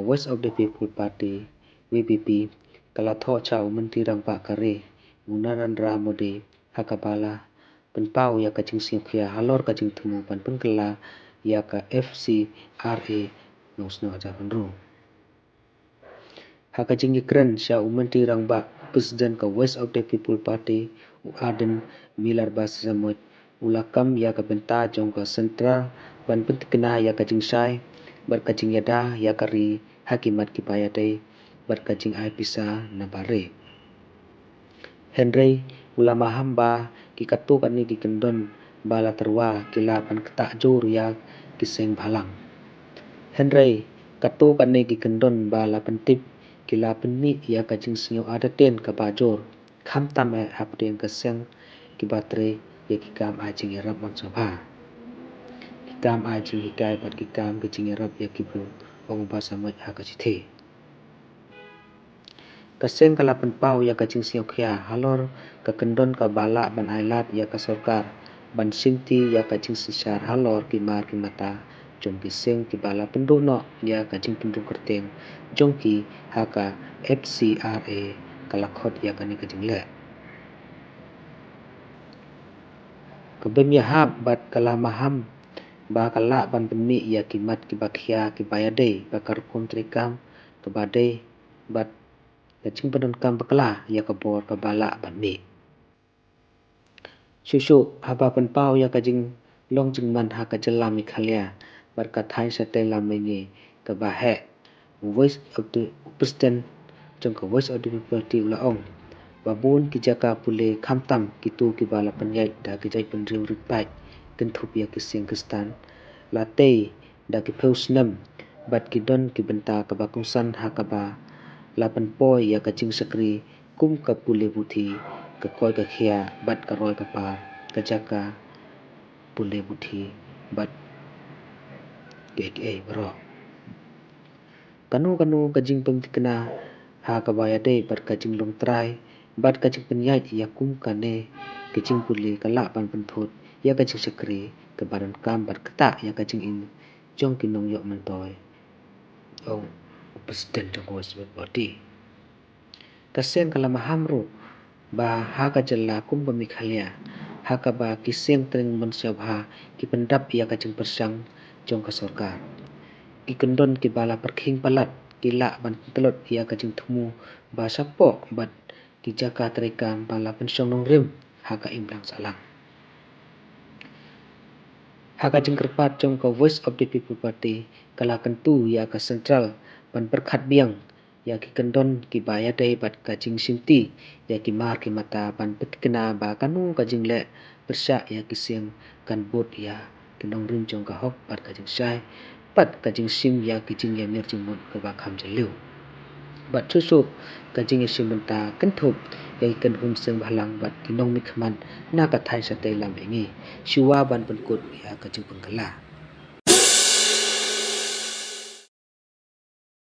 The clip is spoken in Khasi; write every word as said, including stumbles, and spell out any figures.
Voice of the People Party, V P P, ka la thoh cha u Myntri Rangbah ka ri, u Narendra Modi, ha kaba la pynpaw ïa ka jingsngewkhia halor ka jingthmu ban pynkylla ïa ka F C R A nongsngew hajar hynriew. Ha ka jingïakren sha u Myntri Rangbah, President ka Voice of the People Party, u Ardent Miller Basaiawmoit, u la kam ïa ka bynta jong ka Central ban pyntikna ïa ka jingshai bad ka jingïada ïa ka ri ha ki mat kiba ïadei bad ka jingai pisa na bari. Hynrei u la maham ba ki katto katne ki kyndon ba la tyrwa ki la pynkyntang jur ïa ki seng bhalang. Hynrei katto katne ki kyndon ba la pyntip ki la pynmih ïa ka jingsngew artatien kaba jur, khamtam eh hapdeng ka seng kiba trei ïa ki kam ai jingïarap wan sngewbha, ki kam ai jinghikai bad ki kam ki jingïarap ïa ki briew, ong u Basaiawmoit ha ka shithi. Ka seng ka la pynpaw ïa ka jingsngewkhia halor ka kyndon kaba lah ban ailad ïa ka sorkar ban shimti ïa ka jingsynshar halor ki mar ki mata jong ki seng kiba la pynduh noh ïa ka jingpynrung kyrteng jong ki ha ka F C R A, ka la khot ïa kane ka jingleh. Ka bym ïahap bad ka la maham ba ka lah ban pynmih ïa ki mat kiba khia kiba ïadei bad ka rukom treikam kaba dei bad ka jingpyndonkam bakla ïa ka bor kaba lah ban mih. Shuh shuh haba pynpaw ïa ka jinglong jingman ha ka jylla Meghalaya bad ka thaiñ shatei lam mihngi kaba heh, u Voice of the, u President jong ka Voice of the People Party u la ong ba bun ki jaka pule khamtam kito kiba la pynïaid da ki jaitbynriew rit paid kynthup ïa ki seng Khristan la tei da ki phew snem bad ki don ki bynta kaba kongsan ha kaba la pynpoi ïa ka jingshakri kum ka pule puthi, ka koi ka khiah bad ka roi ka par, ka jaka pule puthi bad kiei kiei baroh. Kano kano ka jingpyntikna ha kaba ïadei bad ka jinglong trai bad ka jingpynïaid ïa kum kane ka jingpule ka lah ban pynthut ïa ka jingshakri kaba donkam bad ktah ïa ka jingim jong ki nongïoh myntoi, ong u President jong ka Voice of the People Party. Ka seng ka la maham ruh ba ha ka jylla kum ka Meghalaya ha kaba ki seng tring mynshitom bha ki pyndap ïa ka jingpyrshang jong ka sorkar, ki kyndon kiba la pyrkhing palat ki lah ban pyntlot ïa ka jingthmu ba shapoh bad ki jaka treikam ba la pynshong nongrim ha ka imlang sahlang. Ha ka jingkyrpad jong ka Voice of the People Party ka la kyntu ïa ka Central ban pyrkhat biang ïa ki kyndon kiba ïadei bad ka jingshimti ïa ki mar ki mata ban pyntikna ba kano ka jingleh pyrshah ïa ki seng kan bud ïa ki nongrim jong ka hok bad ka jingshai bad ka jingshim ïa ki jingïamir jingmut kaba kham jylliew. Bad shuh shuh ka jingïashim bynta kynthup ïa ki kynhun seng bhalang bad ki nongmihkhmat na ka thaiñ shatei lam mihngi shuwa ban pynkut ïa ka jingpynkylla.